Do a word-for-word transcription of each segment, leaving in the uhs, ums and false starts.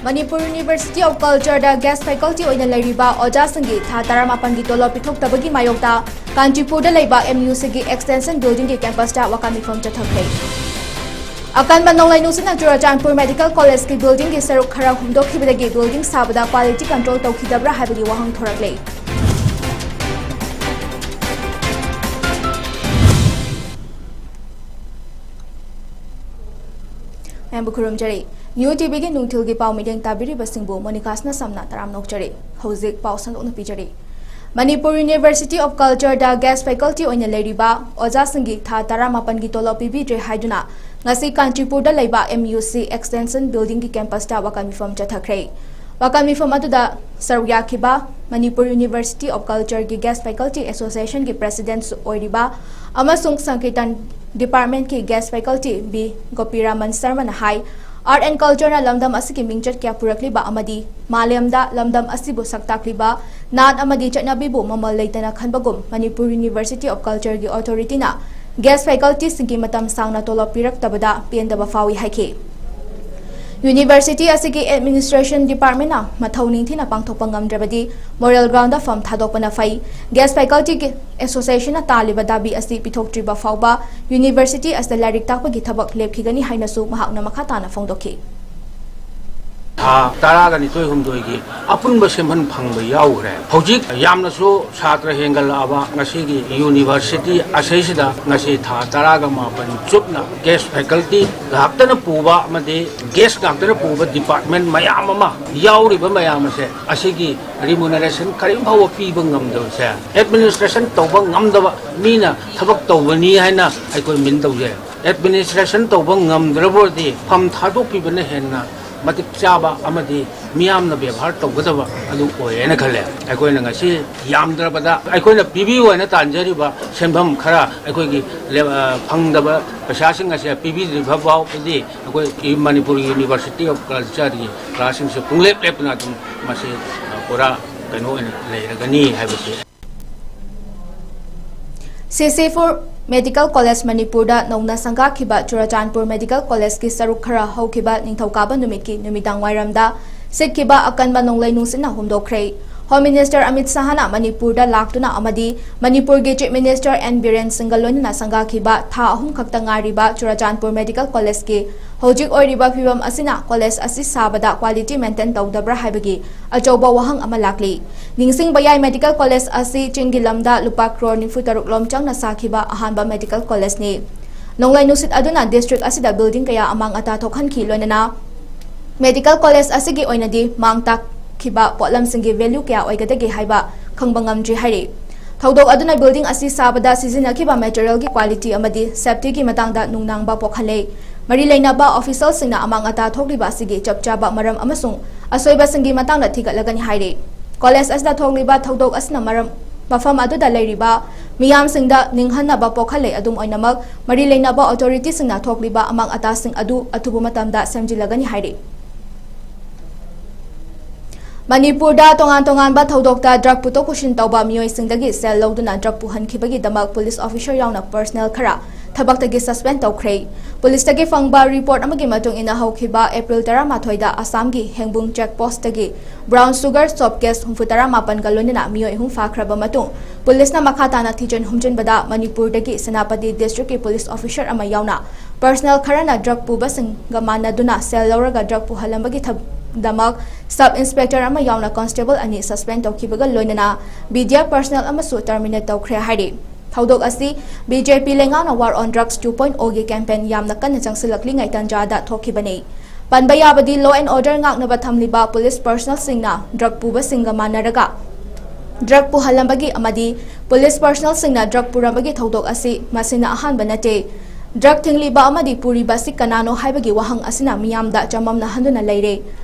Manipur University of Culture the guest faculty ꯑꯣꯏꯅ ꯂꯩꯔꯤꯕ ꯑꯣꯖꯥꯁꯤꯡꯒꯤ ꯊꯥ ꯇꯔꯥꯃꯥꯄꯟꯒꯤ ꯇꯣꯂꯣꯞ ꯄꯤꯊꯣꯛꯇꯕꯒꯤ ꯃꯥꯌꯣꯛꯇ ꯀꯥꯟꯆꯤꯄꯨꯔꯗ ꯂꯩꯕ M U C ꯒꯤ extension building ꯒꯤ campus ꯇ ꯋꯥꯀꯠ ꯃꯤꯐꯝ ꯆꯠꯊꯈ꯭ꯔꯦ꯫ ꯑꯀꯟꯕ ꯅꯣꯡꯂꯩ ꯅꯨꯡꯁꯤꯠꯅ ꯆꯨꯔꯆꯥꯟꯄꯨꯔ Medical College ꯀꯤ building ꯒꯤ ꯁꯔꯨꯛ ꯈꯔ ꯍꯨꯝꯗꯣꯛꯈꯤꯕꯗꯒꯤ building ꯁꯥꯕꯗ quality control ꯇꯧꯈꯤꯗꯕ꯭ꯔꯥ ꯍꯥꯏꯕꯒꯤ ꯋꯥꯍꯪ ꯊꯣꯔꯛꯂꯦ꯫ ꯃꯌꯥꯝꯕꯨ ꯈꯨꯔꯨꯝꯖꯔꯤ꯫ New T V ꯒꯤ ꯅꯨꯡꯊꯤꯜꯒꯤ ꯄꯥꯎ ꯃꯤꯠꯌꯦꯡ ꯇꯥꯕꯤꯔꯤꯕꯁꯤꯡꯕꯨ ꯃꯣꯅꯤꯀꯥꯁꯅ ꯁꯝꯅ ꯇꯔꯥꯝꯅ ꯑꯣꯛꯆꯔꯤ꯫ ꯍꯧꯖꯤꯛ ꯄꯥꯎ ꯁꯟꯗꯣꯛꯅ ꯄꯤꯖꯔꯤ꯫ Manipur University of Culture the guest faculty ꯑꯣꯏꯅ ꯂꯩꯔꯤꯕ ꯑꯣꯖꯥꯁꯤꯡꯒꯤ ꯊꯥ ꯇꯔꯥꯃꯥꯄꯟꯒꯤ ꯇꯣꯂꯣꯞ ꯄꯤꯕꯤꯗ꯭ꯔꯦ ꯍꯥꯏꯗꯨꯅ ꯉꯁꯤ ꯀꯥꯟꯆꯤꯄꯨꯔꯗ ꯂꯩꯕ M U C extension building ꯒꯤ campus ꯇ ꯋꯥꯀꯠ ꯃꯤꯐꯝ ꯆꯠꯊꯈ꯭ꯔꯦ꯫ ꯋꯥꯀꯠ ꯃꯤꯐꯝ ꯑꯗꯨꯗ ꯁꯔꯨꯛ ꯌꯥꯈꯤꯕ ꯃꯅꯤꯄꯨꯔ University of Culture ꯒꯤ Guest Faculty Association ꯒꯤ president ꯁꯨ ꯑꯣꯏꯔꯤꯕ ꯑꯃꯁꯨꯡ Sankirtan Department ꯀꯤ guest faculty B ꯒꯣꯄꯤꯔꯥꯃꯟ ꯁꯔꯃꯅ high, Art and Culture ꯅ ꯂꯝꯗꯝ ꯑꯁꯤꯒꯤ ꯃꯤꯡꯆꯠ ꯀꯌꯥ ꯄꯨꯔꯛꯂꯤꯕ ꯑꯃꯗꯤ ꯃꯥꯂꯦꯝꯗ ꯂꯝꯗꯝ ꯑꯁꯤꯕꯨ ꯁꯛ ꯇꯥꯛꯂꯤꯕ ꯅꯥꯠ ꯑꯃꯗꯤ ꯆꯠꯅꯕꯤꯕꯨ ꯃꯃꯜ ꯂꯩꯇꯅ ꯈꯟꯕꯒꯨꯝ Manipur University of Culture ꯒꯤ authority ꯅ guest faculty ꯁꯤꯡꯒꯤ ꯃꯇꯝ ꯁꯥꯡꯅ ꯇꯣꯂꯣꯞ ꯄꯤꯔꯛꯇꯕꯗ ꯄꯦꯟꯗꯕ ꯐꯥꯎꯏ ꯍꯥꯏꯈꯤ꯫ University ꯑꯁꯤꯒꯤ administration department ꯅ ꯃꯊꯧ ꯅꯤꯡꯊꯤꯅ ꯄꯥꯡꯊꯣꯛꯄ ꯉꯝꯗ꯭ꯔꯕꯗꯤ moral ground ꯗ ꯐꯝ ꯊꯥꯗꯣꯛꯄꯅ ꯐꯩ꯫ Guest Faculty ꯒꯤ Association ꯅ ꯇꯥꯜꯂꯤꯕ ꯗꯥꯕꯤ ꯑꯁꯤ ꯄꯤꯊꯣꯛꯇ꯭ꯔꯤꯕ ꯐꯥꯎꯕ University ꯑꯁꯤꯗ ꯂꯥꯏꯔꯤꯛ ꯇꯥꯛꯄꯒꯤ ꯊꯕꯛ ꯂꯦꯞꯈꯤꯒꯅꯤ ꯍꯥꯏꯅꯁꯨ ꯃꯍꯥꯛꯅ ꯃꯈꯥ ꯇꯥꯅ ꯐꯣꯡꯗꯣꯛꯈꯤ꯫ ꯊꯥ ꯇꯔꯥꯒ ꯅꯤꯊꯣꯏ ꯍꯨꯝꯗꯣꯏꯒꯤ ꯑꯄꯨꯟꯕ ꯁꯦꯟꯐꯝ ꯐꯪꯕ ꯌꯥꯎꯈ꯭ꯔꯦ꯫ ꯍꯧꯖꯤꯛ ꯌꯥꯝꯅꯁꯨ ꯁꯥꯇ꯭ꯔ ꯍꯦꯟꯒꯠꯂꯛꯑꯕ ꯉꯁꯤꯒꯤ university ꯑꯁꯤꯁꯤꯗ ꯉꯁꯤ ꯊꯥ ꯇꯔꯥꯒ ꯃꯥꯄꯟ ꯆꯨꯞꯅ guest faculty ꯉꯥꯛꯇꯅ ꯄꯨꯕ ꯑꯃꯗꯤ guest ꯉꯥꯛꯇꯅ ꯄꯨꯕ department ꯃꯌꯥꯝ ꯑꯃ ꯌꯥꯎꯔꯤꯕ ꯃꯌꯥꯝ ꯑꯁꯦ ꯑꯁꯤꯒꯤ remuneration ꯀꯔꯤꯝ ꯐꯥꯎꯕ ꯄꯤꯕ ꯉꯝꯗꯕꯁꯦ, administration ꯇꯧꯕ ꯉꯝꯗꯕ ꯃꯤꯅ ꯊꯕꯛ ꯇꯧꯕꯅꯤ ꯍꯥꯏꯅ ꯑꯩꯈꯣꯏ ꯃꯤꯟ ꯇꯧꯖꯩ꯫ Administration ꯇꯧꯕ ꯉꯝꯗ꯭ꯔꯕ ꯑꯣꯏꯔꯗꯤ ꯐꯝ ꯊꯥꯗꯣꯛꯄꯤꯕꯅ ꯍꯦꯟꯅ ꯃꯇꯤꯛ ꯆꯥꯕ ꯑꯃꯗꯤ ꯃꯤꯌꯥꯝꯅ ꯕꯦꯕꯥꯔ ꯇꯧꯒꯗꯕ ꯑꯗꯨ ꯑꯣꯏꯌꯦꯅ ꯈꯜꯂꯦ꯫ ꯑꯩꯈꯣꯏꯅ ꯉꯁꯤ ꯌꯥꯝꯗ꯭ꯔꯕꯗ ꯑꯩꯈꯣꯏꯅ ꯄꯤꯕꯤꯌꯨ ꯍꯥꯏꯅ ꯇꯥꯟꯖꯔꯤꯕ ꯁꯦꯟꯐꯝ ꯈꯔ ꯑꯩꯈꯣꯏꯒꯤ ꯂꯦ-, ꯑ, ꯐꯪꯗꯕ ꯄꯩꯁꯥꯁꯤꯡ ꯑꯁꯦ ꯄꯤꯕꯤꯗ꯭ꯔꯤꯕ ꯐꯥꯎꯕꯗꯤ ꯑꯩꯈꯣꯏ Manipur University of Culture ꯒꯤ class ꯁꯤꯡꯁꯦ ꯄꯨꯡꯂꯦꯞ ꯂꯦꯞꯇꯅ ꯑꯗꯨꯝ ꯃꯁꯤ, ꯑ, ꯄꯨꯔꯥ ꯀꯩꯅꯣ ꯑꯣꯏꯅ ꯂꯩꯔꯒꯅꯤ ꯍꯥꯏꯕꯁꯤ꯫ C C four Medical College ꯃꯅꯤꯄꯨꯔꯗ ꯅꯧꯅ ꯁꯪꯒꯥꯈꯤꯕ ꯆꯨꯔꯆꯥꯟꯄꯨꯔ Medical Collegeꯀꯤ ꯁꯔꯨꯛ ꯈꯔ ꯍꯧꯈꯤꯕ ꯅꯤꯡꯊꯧꯀꯥꯕ ꯅꯨꯃꯤꯠꯀꯤ ꯅꯨꯃꯤꯗꯥꯡ ꯋꯥꯏꯔꯝꯗ ꯁꯤꯠꯈꯤꯕ ꯑꯀꯟꯕ ꯅꯣꯡꯂꯩ ꯅꯨꯡꯁꯤꯠꯅ ꯍꯨꯝꯗꯣꯛꯈ꯭ꯔꯦ꯫ Home Minister ꯑꯃꯤꯠ ꯁꯍꯥꯅ ꯃꯅꯤꯄꯨꯔꯗ ꯂꯥꯛꯇꯨꯅ ꯑꯃꯗꯤ ꯃꯅꯤꯄꯨꯔꯒꯤ Chief Minister ꯑꯦꯟ ꯕꯤꯔꯦꯟ ꯁꯤꯡꯒ ꯂꯣꯏꯅꯅ ꯁꯪꯒꯥꯈꯤꯕ ꯊꯥ ꯑꯍꯨꯝ ꯈꯛꯇ ꯉꯥꯏꯔꯤꯕ ꯆꯨꯔꯆꯥꯟꯄꯨꯔ Medical Collegeꯀꯤ ꯍꯧꯖꯤꯛ ꯑꯣꯏꯔꯤꯕ ꯐꯤꯕꯝ ꯑꯁꯤꯅ college ꯑꯁꯤ ꯁꯥꯕꯗ quality maintain ꯇꯧꯗꯕ꯭ꯔꯥ ꯍꯥꯏꯕꯒꯤ ꯑꯆꯧꯕ ꯋꯥꯍꯪ ꯑꯃ ꯂꯥꯛꯂꯤ꯫ ꯅꯤꯡꯁꯤꯡꯕ ꯌꯥꯏ, Medical College ꯑꯁꯤ ꯆꯤꯡꯒꯤ ꯂꯝꯗ ꯂꯨꯄꯥ ꯀ꯭ꯔꯣꯔ ꯅꯤꯐꯨ ꯇꯔꯨꯛ ꯂꯣꯝ ꯆꯪꯅ ꯁꯥꯈꯤꯕ ꯑꯍꯥꯟꯕ Medical Collegeꯅꯤ꯫ ꯅꯣꯡꯂꯩ ꯅꯨꯡꯁꯤꯠ ꯑꯗꯨꯅ district ꯑꯁꯤꯗ building ꯀꯌꯥ ꯑꯃꯥꯡ ꯑꯇꯥ ꯊꯣꯛꯍꯟꯈꯤ, ꯂꯣꯏꯅꯅ Medical College ꯑꯁꯤꯒꯤ ꯑꯣꯏꯅꯗꯤ ꯃꯥꯡ ꯇꯥꯛꯈꯤꯕ ꯄꯣꯠꯂꯝꯁꯤꯡꯒꯤ value ꯀꯌꯥ ꯑꯣꯏꯒꯗꯒꯦ ꯍꯥꯏꯕ ꯈꯪꯕ ꯉꯝꯗ꯭ꯔꯤ ꯍꯥꯏꯔꯤ꯫ ꯊꯧꯗꯣꯛ ꯑꯗꯨꯅ building ꯑꯁꯤ ꯁꯥꯕꯗ ꯁꯤꯖꯤꯟꯅꯈꯤꯕ materialꯒꯤ qualityꯒꯤ ꯑꯃꯗꯤ safetyꯒꯤ ꯃꯇꯥꯡꯗ ꯅꯨꯡꯅꯥꯡꯕ ꯄꯣꯛꯍꯜꯂꯦ꯫ ꯃꯔꯤ ꯂꯩꯅꯕ officialꯁꯤꯡꯅ ꯑꯃꯥꯡ ꯑꯇꯥ ꯊꯣꯛꯂꯤꯕ ꯑꯁꯤꯒꯤ ꯆꯞ ꯆꯥꯕ ꯃꯔꯝ ꯑꯃꯁꯨꯡ ꯑꯁꯣꯏꯕꯁꯤꯡꯒꯤ ꯃꯇꯥꯡꯗ ꯊꯤꯒꯠꯂꯒꯅꯤ ꯍꯥꯏꯔꯤ꯫ College ꯑꯁꯤꯗ ꯊꯣꯛꯂꯤꯕ ꯊꯧꯗꯣꯛ ꯑꯁꯤꯅ ꯃꯔꯝ, ꯃꯐꯝ ꯑꯗꯨꯗ ꯂꯩꯔꯤꯕ ꯃꯤꯌꯥꯝꯁꯤꯡꯗ ꯅꯤꯡꯍꯟꯅꯕ ꯄꯣꯛꯍꯜꯂꯦ꯫ ꯑꯗꯨꯝ ꯑꯣꯏꯅꯃꯛ, ꯃꯔꯤ ꯂꯩꯅꯕ authorityꯁꯤꯡꯅ ꯊꯣꯛꯂꯤꯕ ꯑꯃꯥꯡ ꯑꯇꯥꯁꯤꯡ ꯑꯗꯨ ꯑꯊꯨꯕ ꯃꯇꯝꯗ ꯁꯦꯝꯖꯤꯜꯂꯒꯅꯤ ꯍꯥꯏꯔꯤ꯫ ꯃꯅꯤꯄꯨꯔꯗ ꯇꯣꯉꯥꯟ ꯇꯣꯉꯥꯟꯕ ꯊꯧꯗꯣꯛꯇ drug ꯄꯨꯊꯣꯛ ꯄꯨꯁꯤꯟ ꯇꯧꯕ ꯃꯤꯑꯣꯏꯁꯤꯡꯗꯒꯤ ꯁꯦꯜ ꯂꯧꯗꯨꯅ drug ꯄꯨꯍꯟꯈꯤꯕꯒꯤ ꯗꯃꯛ police officer ꯌꯥꯎꯅ personnel ꯈꯔ ꯊꯕꯛꯇꯒꯤ suspend ꯇꯧꯈ꯭ꯔꯦ꯫ Policeꯇꯒꯤ ꯐꯪꯕ report ꯑꯃꯒꯤ ꯃꯇꯨꯡ ꯏꯟꯅ, ꯍꯧꯈꯤꯕ April ꯇꯔꯥꯃꯥꯊꯣꯏꯗ ꯑꯁꯥꯝꯒꯤ ꯍꯦꯡꯕꯨꯡ check postꯇꯒꯤ brown sugar soap case ꯍꯨꯝꯐꯨ ꯇꯔꯥ ꯃꯥꯄꯟꯒ ꯂꯣꯏꯅꯅ ꯃꯤꯑꯣꯏ ꯑꯍꯨꯝ ꯐꯥꯈ꯭ꯔꯕ ꯃꯇꯨꯡ, policeꯅ ꯃꯈꯥ ꯇꯥꯅ ꯊꯤꯖꯤꯟ ꯍꯨꯝꯖꯤꯟꯕꯗ ꯃꯅꯤꯄꯨꯔꯗꯒꯤ ꯁꯦꯅꯥꯄꯇꯤ districtꯀꯤ police officer ꯑꯃ ꯌꯥꯎꯅ personnel ꯈꯔꯅ drug ꯄꯨꯕꯁꯤꯡꯒ ꯃꯥꯟꯅꯗꯨꯅ ꯁꯦꯜ ꯂꯧꯔꯒ drug ꯄꯨꯍꯜꯂꯝꯕꯒꯤ ꯊꯕ-, ꯗꯃꯛ sub inspector ꯑꯃ ꯌꯥꯎꯅ constable ꯑꯅꯤ suspend ꯇꯧꯈꯤꯕꯒ ꯂꯣꯏꯅꯅ media personnel ꯑꯃꯁꯨ terminate ꯇꯧꯈ꯭ꯔꯦ ꯍꯥꯏꯔꯤ꯫ ꯊꯧꯗꯣꯛ ꯑꯁꯤ BJP ꯂꯩꯉꯥꯛꯅ War on Drugs two point O ꯒꯤ campaign ꯌꯥꯝꯅ ꯀꯟꯅ ꯆꯪꯁꯤꯜꯂꯛꯂꯤꯉꯩ ꯇꯥꯟꯖꯥꯗ ꯊꯣꯛꯈꯤꯕꯅꯤ꯫ ꯄꯟꯕ ꯌꯥꯕꯗꯤ, law and order ꯉꯥꯛꯅꯕ ꯊꯝꯂꯤꯕ police personnelꯁꯤꯡꯅ drug ꯄꯨꯕꯁꯤꯡꯒ ꯃꯥꯟꯅꯔꯒ drug ꯄꯨꯍꯜꯂꯝꯕꯒꯤ ꯑꯃꯗꯤ police personnelꯁꯤꯡꯅ drug ꯄꯨꯔꯝꯕꯒꯤ ꯊꯧꯗꯣꯛ ꯑꯁꯤ ꯃꯁꯤꯅ ꯑꯍꯥꯟꯕ ꯅꯠꯇꯦ꯫ Drug ꯊꯤꯡꯂꯤꯕ ꯑꯃꯗꯤ ꯄꯨꯔꯤꯕ ꯑꯁꯤ ꯀꯅꯥꯅꯣ ꯍꯥꯏꯕꯒꯤ ꯋꯥꯍꯪ ꯑꯁꯤꯅ ꯃꯤꯌꯥꯝꯗ ꯆꯃꯝꯅꯍꯟꯗꯨꯅ ꯂꯩꯔꯦ꯫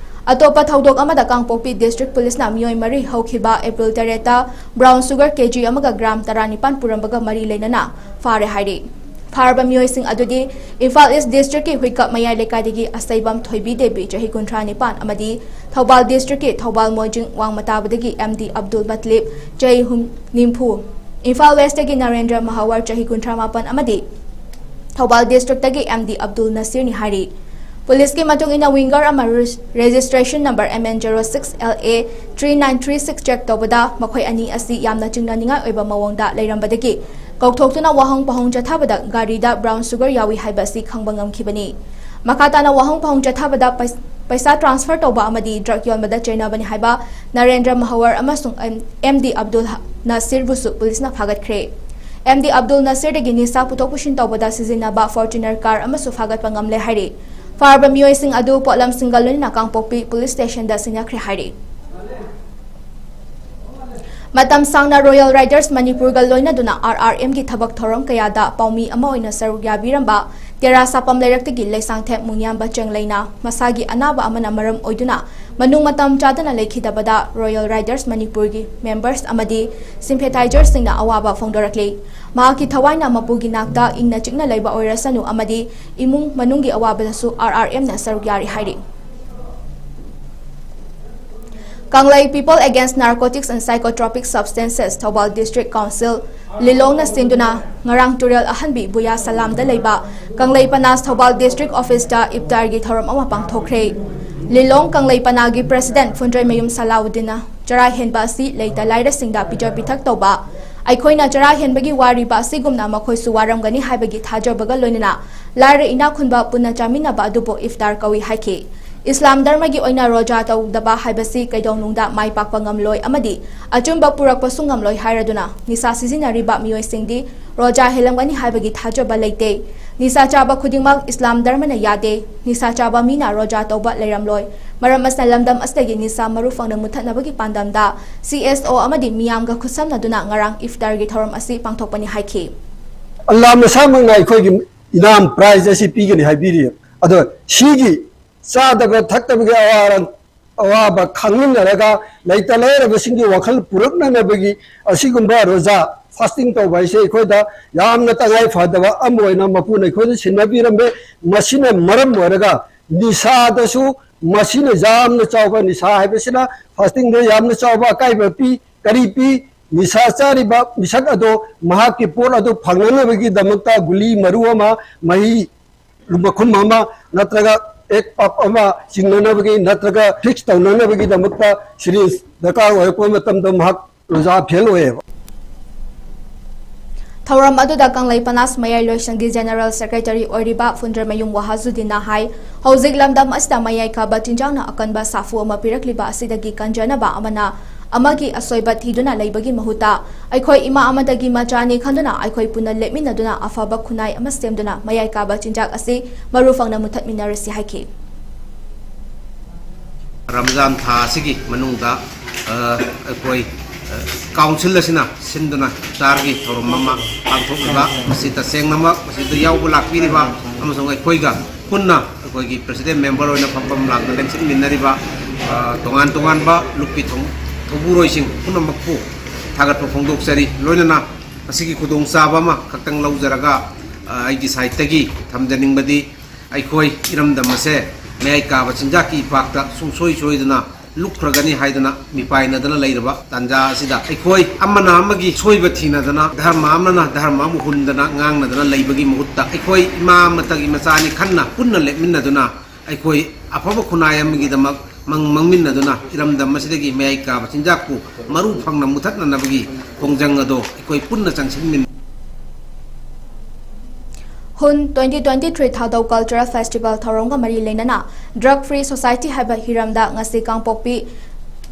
ꯑꯇꯣꯞꯄ ꯊꯧꯗꯣꯛ ꯑꯃꯗ, ꯀꯥꯡꯄꯣꯛꯄꯤ district policeꯅ ꯃꯤꯑꯣꯏ ꯃꯔꯤ ꯍꯧꯈꯤꯕ April ꯇꯔꯦꯠꯇ brown sugar KG ꯑꯃꯒ gram ꯇꯔꯥꯅꯤꯄꯥꯟ ꯄꯨꯔꯝꯕꯒ ꯃꯔꯤ ꯂꯩꯅꯅ ꯐꯥꯔꯦ ꯍꯥꯏꯔꯤ꯫ ꯐꯥꯔꯕ ꯃꯤꯑꯣꯏꯁꯤꯡ ꯑꯗꯨꯗꯤ ꯏꯝꯐꯥꯜ East districtꯀꯤ ꯍꯨꯏꯀꯞ ꯃꯌꯥꯏ ꯂꯩꯀꯥꯏꯗꯒꯤ ꯑꯁꯩꯕꯝ ꯊꯣꯏꯕꯤ ꯗꯦꯕꯤ, ꯆꯍꯤ ꯀꯨꯟꯊ꯭ꯔꯥ ꯅꯤꯄꯥꯟ, ꯑꯃꯗꯤ ꯊꯧꯕꯥꯜ districtꯀꯤ ꯊꯧꯕꯥꯜ ꯃꯣꯏꯖꯤꯡ ꯋꯥꯡꯃꯇꯥꯕꯗꯒꯤ MD ꯑꯕꯗꯨꯜ ꯃꯇꯂꯤꯕ, ꯆꯍꯤ ꯍꯨꯝ-, ꯅꯤꯐꯨ, ꯏꯝꯐꯥꯜ ꯋꯦꯁꯇꯒꯤ ꯅꯔꯦꯟꯗ꯭ꯔ ꯃꯍꯥꯋꯔ ꯆꯍꯤ ꯀꯨꯟꯊ꯭ꯔꯥ ꯃꯥꯄꯟ ꯑꯃꯗꯤ ꯊꯧꯕꯥꯜ ꯗꯤꯁꯇ꯭ꯔꯤꯛꯇꯒꯤ ꯑꯦꯝ ꯗꯤ ꯑꯕꯗꯨꯜ ꯅꯁꯤꯔꯅꯤ ꯍꯥꯏꯔꯤ꯫ ꯄꯨꯂꯤꯁꯀꯤ ꯃꯇꯨꯡ ꯏꯟꯅ ꯋꯤꯡꯒꯔ ꯑꯃ ꯔꯦꯖꯤꯁ-, registration number M N zero six L A three nine three six check ꯇꯧꯕꯗ ꯃꯈꯣꯏ ꯑꯅꯤ ꯑꯁꯤ ꯌꯥꯝꯅ ꯆꯤꯡꯅꯅꯤꯡꯉꯥꯏ ꯑꯣꯏꯕ ꯃꯑꯣꯡꯗ ꯂꯩꯔꯝꯕꯗꯒꯤ ꯀꯧꯊꯣꯛꯇꯨꯅ ꯋꯥꯍꯪ ꯄꯥꯎꯍꯪ ꯆꯠꯊꯕꯗ ꯒꯥꯔꯤꯗ ꯕ꯭ꯔꯥꯎꯟ ꯁꯨꯒꯔ ꯌꯥꯎꯏ ꯍꯥꯏꯕ ꯑꯁꯤ ꯈꯪꯕ ꯉꯝꯈꯤꯕꯅꯤ꯫ ꯃꯈꯥ ꯇꯥꯅ ꯋꯥꯍꯪ ꯄꯥꯎꯍꯪ ꯆꯠꯊꯕꯗ ꯄꯩ-, ꯄꯩꯁꯥ ꯇ꯭ꯔꯥꯟꯁꯐꯔ ꯇꯧꯕ ꯑꯃꯗꯤ ꯗ꯭ꯔꯒ ꯌꯣꯟꯕꯗ ꯆꯦꯟꯅꯕꯅꯤ ꯍꯥꯏꯕ ꯅꯔꯦꯟꯗ꯭ꯔ ꯃꯍꯋꯔ ꯑꯃꯁꯨꯡ ꯑꯦꯝ-, ꯑꯦꯝ ꯗꯤ ꯑꯕꯗꯨꯜ ꯅꯁꯤꯔꯕꯨꯁꯨ ꯄꯨꯂꯤꯁꯅ ꯐꯥꯒꯠꯈ꯭ꯔꯦ꯫ ꯑꯦꯝ ꯗꯤ ꯑꯕꯗꯨꯜ ꯅꯁꯤꯔꯗꯒꯤ ꯅꯤꯁꯥ ꯄꯨꯊꯣꯛ ꯄꯨꯁꯤꯟ ꯇꯧꯕꯗ ꯁꯤꯖꯤꯟꯅꯕ ꯐꯣꯔꯆꯨꯅꯔ ꯀꯥꯔ ꯑꯃꯁꯨ ꯐꯥꯒꯠꯄ ꯉꯝꯂꯦ ꯍꯥꯏꯔꯤ꯫ ꯐꯥꯔꯕ ꯃꯤꯑꯣꯏꯁꯤꯡ ꯑꯗꯨ ꯄꯣꯠꯂꯝꯁꯤꯡꯒ ꯂꯣꯏꯅꯅ ꯀꯥꯡꯄꯣꯛꯄꯤ ꯄꯨꯂꯤꯁ ꯁ꯭ꯇꯦꯁꯟꯗ ꯁꯤꯟꯅꯈ꯭ꯔꯦ ꯍꯥꯏꯔꯤ꯫ ꯃꯇꯝ ꯁꯥꯡꯅ ꯔꯣꯌꯦꯜ ꯔꯥꯏꯗꯔꯁ ꯃꯅꯤꯄꯨꯔꯒ ꯂꯣꯏꯅꯗꯨꯅ ꯑꯥꯔ ꯑꯥꯔ ꯑꯦꯝꯒꯤ ꯊꯕꯛ ꯊꯧꯔꯝ ꯀꯌꯥꯗ ꯄꯥꯎꯃꯤ ꯑꯃ ꯑꯣꯏꯅ ꯁꯔꯨꯛ ꯌꯥꯕꯤꯔꯝꯕ ꯇꯦꯔꯥ ꯁꯥꯄꯝ ꯂꯩꯔꯛꯇꯒꯤ ꯂꯩꯁꯥꯡꯊꯦꯝ ꯃꯨꯡꯌꯥꯝꯕ ꯆꯦꯡꯂꯩꯅ ꯃꯁꯥꯒꯤ ꯑꯅꯥꯕ ꯑꯃꯅ ꯃꯔꯝ ꯑꯣꯏꯗꯨꯅ ꯃꯅꯨꯡ ꯃꯇꯝ ꯆꯥꯗꯅ ꯂꯩꯈꯤꯗꯕꯗ ꯔꯣꯌꯦꯜ ꯔꯥꯏꯗꯔꯁ ꯃꯅꯤꯄꯨꯔꯒꯤ ꯃꯦꯝꯕꯔꯁ ꯑꯃꯗꯤ ꯁꯤꯝꯄꯦꯊꯥꯏꯖꯔꯁꯤꯡꯅ ꯑꯋꯥꯕ ꯐꯣꯡꯗꯣꯔꯛꯂꯤ꯫ ꯃꯍꯥꯛꯀꯤ ꯊꯋꯥꯏꯅ ꯃꯄꯨꯒꯤ ꯅꯥꯛꯇ ꯏꯪꯅ ꯆꯤꯛꯅ ꯂꯩꯕ ꯑꯣꯏꯔꯁꯅꯨ ꯑꯃꯗꯤ ꯏꯃꯨꯡ ꯃꯅꯨꯡꯒꯤ ꯑꯋꯥꯕꯗꯁꯨ ꯑꯥꯔ ꯑꯥꯔ ꯑꯦꯝꯅ ꯁꯔꯨꯛ ꯌꯥꯔꯤ ꯍꯥꯏꯔꯤ꯫ ꯀꯪꯂꯩ People Against Narcotics and Psychotropic Substances Thoubal District Council ꯂꯤꯂꯣꯡꯅ ꯁꯤꯟꯗꯨꯅ ꯉꯔꯥꯡ ꯇꯨꯔꯦꯜ ꯑꯍꯟꯕꯤ ꯕꯨꯌꯥ ꯁꯂꯥꯝꯗ ꯂꯩꯕ ꯀꯪꯂꯩ ꯄꯅꯥꯁ ꯊꯧꯕꯥꯜ District Officeꯇ ꯏꯐꯇꯥꯔꯒꯤ ꯊꯧꯔꯝ ꯑꯃ ꯄꯥꯡꯊꯣꯛꯈ꯭ꯔꯦ꯫ ꯂꯤꯂꯣꯡ ꯀꯪꯂꯩ ꯄꯅꯥꯒꯤ President ꯐꯨꯟꯗ꯭ꯔꯩꯃꯌꯨꯝ ꯁꯂꯥꯎꯗꯤꯟꯅ ꯆꯔꯥ ꯍꯦꯟꯕ ꯑꯁꯤ ꯂꯩꯇ ꯂꯥꯏꯔꯁꯤꯡꯗ ꯄꯤꯖ ꯄꯤꯊꯛ ꯇꯧꯕ, ꯑꯩꯈꯣꯏꯅ ꯆꯔꯥ ꯍꯦꯟꯕꯒꯤ ꯋꯥꯔꯤꯕ ꯑꯁꯤꯒꯨꯝꯅ ꯃꯈꯣꯏꯁꯨ ꯋꯥꯔꯝꯒꯅꯤ ꯍꯥꯏꯕꯒꯤ ꯊꯥꯖꯕꯒ ꯂꯣꯏꯅꯅ ꯂꯥꯏꯔ ꯏꯅꯥꯛ ꯈꯨꯟꯕ ꯄꯨꯟꯅ ꯆꯥꯃꯤꯟꯅꯕ ꯑꯗꯨꯕꯨ ꯏꯐꯇꯥꯔ ꯀꯧꯏ ꯍꯥꯏꯈꯤ꯫ ꯏꯁꯂꯥꯝ ꯙꯔꯃꯒꯤ ꯑꯣꯏꯅ ꯔꯣꯖꯥ ꯇꯧꯗꯕ ꯍꯥꯏꯕꯁꯤ ꯀꯩꯗꯧꯅꯨꯡꯗ ꯃꯥꯏ ꯄꯥꯛꯄ ꯉꯝꯂꯣꯏ ꯑꯃꯗꯤ ꯑꯆꯨꯝꯕ ꯄꯨꯔꯛꯄꯁꯨ ꯉꯝꯂꯣꯏ ꯍꯥꯏꯔꯗꯨꯅ ꯅꯤꯁꯥ ꯁꯤꯖꯤꯟꯅꯔꯤꯕ ꯃꯤꯑꯣꯏꯁꯤꯡꯗꯤ ꯔꯣꯖꯥ ꯍꯦꯜꯂꯝꯒꯅꯤ ꯍꯥꯏꯕꯒꯤ ꯊꯥꯖꯕ ꯂꯩꯇꯦ꯫ ꯅꯤꯁꯥ ꯆꯥꯕ ꯈꯨꯗꯤꯡꯃꯛ ꯏꯁꯂꯥꯝ ꯙꯔꯃꯅ ꯌꯥꯗꯦ꯫ ꯅꯤꯁꯥ ꯆꯥꯕ ꯃꯤꯅ ꯔꯣꯖꯥ ꯇꯧꯕ ꯂꯩꯔꯝꯂꯣꯏ꯫ ꯃꯔꯝ ꯑꯁꯤꯅ ꯂꯝꯗꯝ ꯑꯁꯤꯗꯒꯤ ꯅꯤꯁꯥ ꯃꯔꯨ ꯐꯪꯅ ꯃꯨꯠꯊꯠꯅꯕꯒꯤ ꯄꯥꯟꯗꯝꯗ ꯁꯤ ꯑꯦꯁ ꯑꯣ ꯑꯃꯗꯤ ꯃꯤꯌꯥꯝꯒ ꯈꯨꯠꯁꯝꯅꯗꯨꯅ ꯉꯔꯥꯡ ꯏꯐꯇꯥꯔꯒꯤ ꯊꯧꯔꯝ ꯑꯁꯤ ꯄꯥꯡꯊꯣꯛꯄꯅꯤ ꯍꯥꯏꯈꯤ꯫ ꯑꯜꯂꯥ ꯃꯁꯥꯃꯛꯅ ꯑꯩꯈꯣꯏꯒꯤ ꯏꯅꯥꯝ prize ꯑꯁꯤ ꯄꯤꯒꯅꯤ ꯍꯥꯏꯕꯤꯔꯤ꯫ ꯑꯗꯣ ꯁꯤꯒꯤ ꯆꯥꯗꯕ ꯊꯛꯇꯕꯒꯤ ꯑꯋꯥꯔ-, ꯑꯋꯥꯕ ꯈꯪꯃꯤꯟꯅꯔꯒ ꯂꯩꯇ ꯂꯥꯏꯔꯕꯁꯤꯡꯒꯤ ꯋꯥꯈꯜ ꯄꯨꯔꯛꯅꯅꯕꯒꯤ ꯑꯁꯤꯒꯨꯝꯕ ꯔꯣꯖꯥ fasting ꯇꯧꯕ ꯍꯥꯏꯁꯦ ꯑꯩꯈꯣꯏꯗ ꯌꯥꯝꯅ ꯇꯉꯥꯏ ꯐꯗꯕ ꯑꯃ ꯑꯣꯏꯅ ꯃꯄꯨꯅ ꯑꯩꯈꯣꯏꯗ ꯁꯤꯟꯅꯕꯤꯔꯝꯃꯦ꯫ ꯃꯁꯤꯅ ꯃꯔꯝ ꯑꯣꯏꯔꯒ ꯅꯤꯁꯥꯗꯁꯨ ꯃꯁꯤꯅ ꯌꯥꯝꯅ ꯆꯥꯎꯕ, ꯅꯤꯁꯥ ꯍꯥꯏꯕꯁꯤꯅ fastingꯗ ꯌꯥꯝꯅ ꯆꯥꯎꯕ ꯑꯀꯥꯏꯕ ꯄꯤ꯫ ꯀꯔꯤ ꯄꯤ? ꯅꯤꯁꯥ ꯆꯥꯔꯤꯕ ꯃꯤꯁꯛ ꯑꯗꯨ ꯃꯍꯥꯛꯀꯤ ꯄꯣꯠ ꯑꯗꯨ ꯐꯪꯅꯅꯕꯒꯤꯗꯃꯛꯇ ꯒꯨꯂꯤ ꯃꯔꯨ ꯑꯃ, ꯃꯍꯤ ꯃꯈꯨꯝ ꯑꯃ, ꯅꯠꯇ꯭ꯔꯒ ꯑꯦꯛ ꯄꯞ ꯑꯃ ꯆꯤꯡꯅꯅꯕꯒꯤ ꯅꯠꯇ꯭ꯔꯒ ꯐꯤꯛꯁ ꯇꯧꯅꯅꯕꯒꯤꯗꯃꯛꯇ ꯁꯤꯔꯤꯟꯖ ꯗꯔꯀꯥꯔ ꯑꯣꯏꯔꯛꯄ ꯃꯇꯝꯗ ꯃꯍꯥꯛ ꯔꯣꯖꯥ ꯐꯦꯜ ꯑꯣꯏꯌꯦꯕ꯫ ꯊꯧꯔꯝ ꯑꯗꯨꯗ ꯀꯪꯂꯩ ꯄꯅꯥꯁ ꯃꯌꯥꯏ ꯂꯣꯏꯁꯪꯒꯤ ꯖꯦꯅꯦꯔꯦꯜ ꯁꯦꯀ꯭ꯔꯦꯇꯔꯤ ꯑꯣꯏꯔꯤꯕ ꯐꯨꯟꯗ꯭ꯔꯃꯌꯨꯝ ꯋꯥꯍꯥꯖꯨꯗꯤꯟꯅ ꯍꯥꯏ, ꯍꯧꯖꯤꯛ ꯂꯝꯗꯝ ꯑꯁꯤꯗ ꯃꯌꯥꯏ ꯀꯥꯕ ꯆꯤꯟꯖꯥꯛꯅ ꯑꯀꯟꯕ ꯁꯥꯐꯨ ꯑꯃ ꯄꯤꯔꯛꯂꯤꯕ ꯑꯁꯤꯗꯒꯤ ꯀꯟꯖꯅꯕ ꯑꯃꯅ ꯑꯃꯒꯤ ꯑꯁꯣꯏꯕ ꯊꯤꯗꯨꯅ ꯂꯩꯕꯒꯤ ꯃꯍꯨꯠꯇ ꯑꯩꯈꯣꯏ ꯏꯃꯥ ꯑꯃꯗꯒꯤ ꯃꯆꯥꯅꯤ ꯈꯟꯗꯨꯅ ꯑꯩꯈꯣꯏ ꯄꯨꯟꯅ ꯂꯦꯞꯃꯤꯟꯅꯗꯨꯅ ꯑꯐꯕ ꯈꯨꯟꯅꯥꯏ ꯑꯃ ꯁꯦꯝꯗꯨꯅ ꯃꯌꯥꯏ ꯀꯥꯕ ꯆꯤꯟꯖꯥꯛ ꯑꯁꯤ ꯃꯔꯨ ꯐꯪꯅ ꯃꯨꯊꯠꯃꯤꯟꯅꯔꯁꯤ ꯍꯥꯏꯈꯤ꯫ ꯔꯝꯖꯥꯟ ꯊꯥ ꯑꯁꯤꯒꯤ ꯃꯅꯨꯡꯗ, ꯑ, ꯑꯩꯈꯣꯏ, ꯑ, ꯀꯥꯎꯟꯁꯤꯜ ꯑꯁꯤꯅ ꯁꯤꯟꯗꯨꯅ ꯏꯐꯇꯥꯔꯒꯤ ꯊꯧꯔꯝ ꯑꯃ ꯄꯥꯡꯊꯣꯛꯂꯤꯕ, ꯃꯁꯤ ꯇꯁꯦꯡꯅꯃꯛ ꯃꯁꯤꯗ ꯌꯥꯎꯕ ꯂꯥꯛꯄꯤꯔꯤꯕ ꯑꯃꯁꯨꯡ ꯑꯩꯈꯣꯏꯒ ꯄꯨꯟꯅ ꯑꯩꯈꯣꯏꯒꯤ ꯄ꯭ꯔꯦꯁꯤꯗꯦꯟ ꯃꯦꯝꯕꯔ ꯑꯣꯏꯅ ꯐꯝꯐꯝ ꯂꯥꯡꯗ ꯂꯦꯡꯁꯤꯟꯃꯤꯟꯅꯔꯤꯕ, ꯑ, ꯇꯣꯉꯥꯟ ꯇꯣꯉꯥꯟꯕ ꯂꯨꯞꯀꯤ ꯊꯧ-, ꯊꯧꯕꯨꯔꯣꯏꯁꯤꯡ ꯄꯨꯝꯅꯃꯛꯄꯨ ꯊꯥꯒꯠꯄ ꯐꯣꯡꯗꯣꯛꯆꯔꯤ꯫ ꯂꯣꯏꯅꯅ ꯃꯁꯤꯒꯤ ꯈꯨꯗꯣꯡꯆꯥꯕ ꯑꯃ ꯈꯛꯇꯪ ꯂꯧꯖꯔꯒ, ꯑ, ꯑꯩꯒꯤ ꯁꯥꯏꯠꯇꯒꯤ ꯊꯝꯖꯅꯤꯡꯕꯗꯤ, ꯑꯩꯈꯣꯏ ꯏꯔꯝꯗꯝ ꯑꯁꯦ ꯃꯌꯥꯏ ꯀꯥꯕ ꯆꯤꯟꯖꯥꯛꯀꯤ ꯏꯄꯥꯛꯇ ꯁꯨꯡꯁꯣꯏ ꯁꯣꯏꯗꯅ ꯂꯨꯞꯈ꯭ꯔꯒꯅꯤ ꯍꯥꯏꯗꯅ ꯃꯤꯄꯥꯏꯅꯗꯅ ꯂꯩꯔꯕ ꯇꯥꯟꯖꯥ ꯑꯁꯤꯗ, ꯑꯩꯈꯣꯏ ꯑꯃꯅ ꯑꯃꯒꯤ ꯁꯣꯏꯕ ꯊꯤꯅꯗꯅ, ꯙꯔꯃ ꯑꯃꯅ ꯙꯔꯃ ꯑꯃꯕꯨ ꯍꯨꯟꯗꯅ ꯉꯥꯡꯅꯗꯅ ꯂꯩꯕꯒꯤ ꯃꯍꯨꯠꯇ, ꯑꯩꯈꯣꯏ ꯏꯃꯥ ꯑꯃꯠꯇꯒꯤ ꯃꯆꯥꯅꯤ ꯈꯟꯅ ꯄꯨꯟꯅ ꯂꯦꯞꯃꯤꯟꯅꯗꯨꯅ, ꯑꯩꯈꯣꯏ ꯑꯐꯕ ꯈꯨꯟꯅꯥꯏ ꯑꯃꯒꯤꯗꯃꯛ ꯃꯪ ꯃꯪꯃꯤꯟꯅꯗꯨꯅ ꯏꯔꯝꯗꯝ ꯑꯁꯤꯗꯒꯤ ꯃꯌꯥꯏ ꯀꯥꯕ ꯆꯤꯟꯖꯥꯛꯄꯨ ꯃꯔꯨ ꯐꯪꯅ ꯃꯨꯊꯠꯅꯅꯕꯒꯤ ꯈꯣꯡꯖꯪ ꯑꯗꯣ ꯑꯩꯈꯣꯏ ꯄꯨꯟꯅ ꯆꯪꯁꯤꯟꯃꯤꯟꯅ ꯍꯨꯟ twenty twenty-three ꯊꯥꯗꯧ Cultural Festival ꯊꯧꯔꯝꯒ ꯃꯔꯤ ꯂꯩꯅꯅ Drug Free Society ꯍꯥꯏꯕ ꯍꯤꯔꯝꯗ ꯉꯁꯤ ꯀꯥꯡꯄꯣꯛꯄꯤ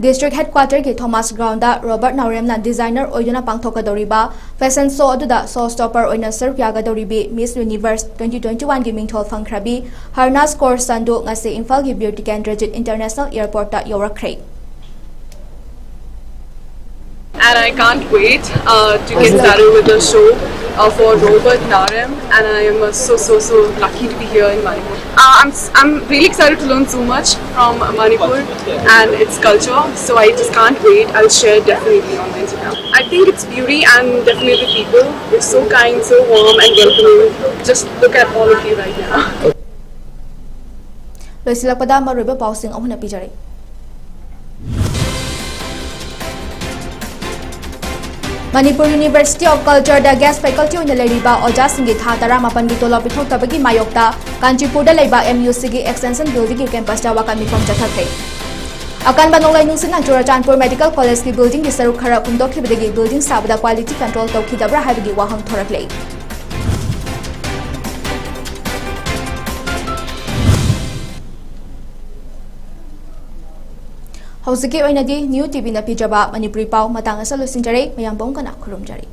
District Headquarter ꯒꯤ Thomas Ground ꯗ ꯔꯣꯕꯔꯠ ꯅꯥꯎꯔꯦꯝꯅ designer ꯑꯣꯏꯗꯨꯅ ꯄꯥꯡꯊꯣꯛꯀꯗꯧꯔꯤꯕ fashion show ꯑꯗꯨꯗ show stopper ꯑꯣꯏꯅ ꯁꯔꯨꯛ ꯌꯥꯒꯗꯧꯔꯤꯕꯤ Miss Universe twenty twenty-one ꯒꯤ ꯃꯤꯡꯊꯣꯜ ꯐꯪꯈ꯭ꯔꯕꯤ ꯍꯔꯅꯥꯁ ꯀꯣꯔ ꯁꯟꯗꯨ ꯉꯁꯤ ꯏꯝꯐꯥꯜꯒꯤ ꯕꯤꯔ ꯇꯤꯀꯦꯟꯗ꯭ꯔꯖꯤꯠ International Airport ꯇ ꯌꯧꯔꯛꯈ꯭ꯔꯦ꯫ And I can't wait uh, to get started with the show uh, for Robert Naorem, and I am uh, so so so lucky to be here in Manipur. Uh, I'm s- I'm really excited to learn so much from Manipur and its culture. So I just can't wait. I'll share definitely on my Instagram. I think it's beauty and definitely people. They're so kind, so warm and welcoming. Just look at all of you right now. ꯂꯣꯏꯁꯤꯜꯂꯛꯄꯗ ꯃꯔꯨꯑꯣꯏꯕ ꯄꯥꯎꯁꯤꯡ ꯑꯃꯨꯛ ꯍꯟꯅ ꯄꯤꯖꯔꯤ꯫ Manipur University of Culture the guest faculty ꯑꯣꯏꯅ ꯂꯩꯔꯤꯕ ꯑꯣꯖꯥꯁꯤꯡꯒꯤ ꯊꯥ ꯇꯔꯥꯃꯥꯄꯟꯒꯤ ꯇꯣꯂꯣꯞ ꯄꯤꯊꯣꯛꯇꯕꯒꯤ ꯃꯥꯌꯣꯛꯇ ꯀꯥꯟꯆꯤꯄꯨꯔꯗ ꯂꯩꯕ M U C ꯒꯤ extension building ꯒꯤ campus ꯇ ꯋꯥꯀꯠ ꯃꯤꯐꯝ ꯆꯠꯊꯈ꯭ꯔꯦ꯫ ꯑꯀꯟꯕ ꯅꯣꯡꯂꯩ ꯅꯨꯡꯁꯤꯠꯅ ꯆꯨꯔꯆꯥꯟꯄꯨꯔ Medical College ꯀꯤ building ꯒꯤ ꯁꯔꯨꯛ ꯈꯔ ꯍꯨꯝꯗꯣꯛꯈꯤꯕꯗꯒꯤ building ꯁꯥꯕꯗ quality control ꯇꯧꯈꯤꯗꯕ꯭ꯔꯥ ꯍꯥꯏꯕꯒꯤ ꯋꯥꯍꯪ ꯊꯣꯔꯛꯂꯦ꯫ ꯍꯧꯖꯤꯛꯀꯤ ꯑꯣꯏꯅꯗꯤ New T V ꯅ ꯄꯤꯖꯕ ꯃꯅꯤꯄꯨꯔꯤ ꯄꯥꯎ ꯃꯇꯥꯡ ꯑꯁꯤꯗ ꯂꯣꯏꯁꯤꯟꯖꯔꯦ꯫ ꯃꯌꯥꯝꯕꯨ ꯑꯃꯨꯛ ꯍꯟꯅ ꯈꯨꯔꯨꯝꯖꯔꯤ꯫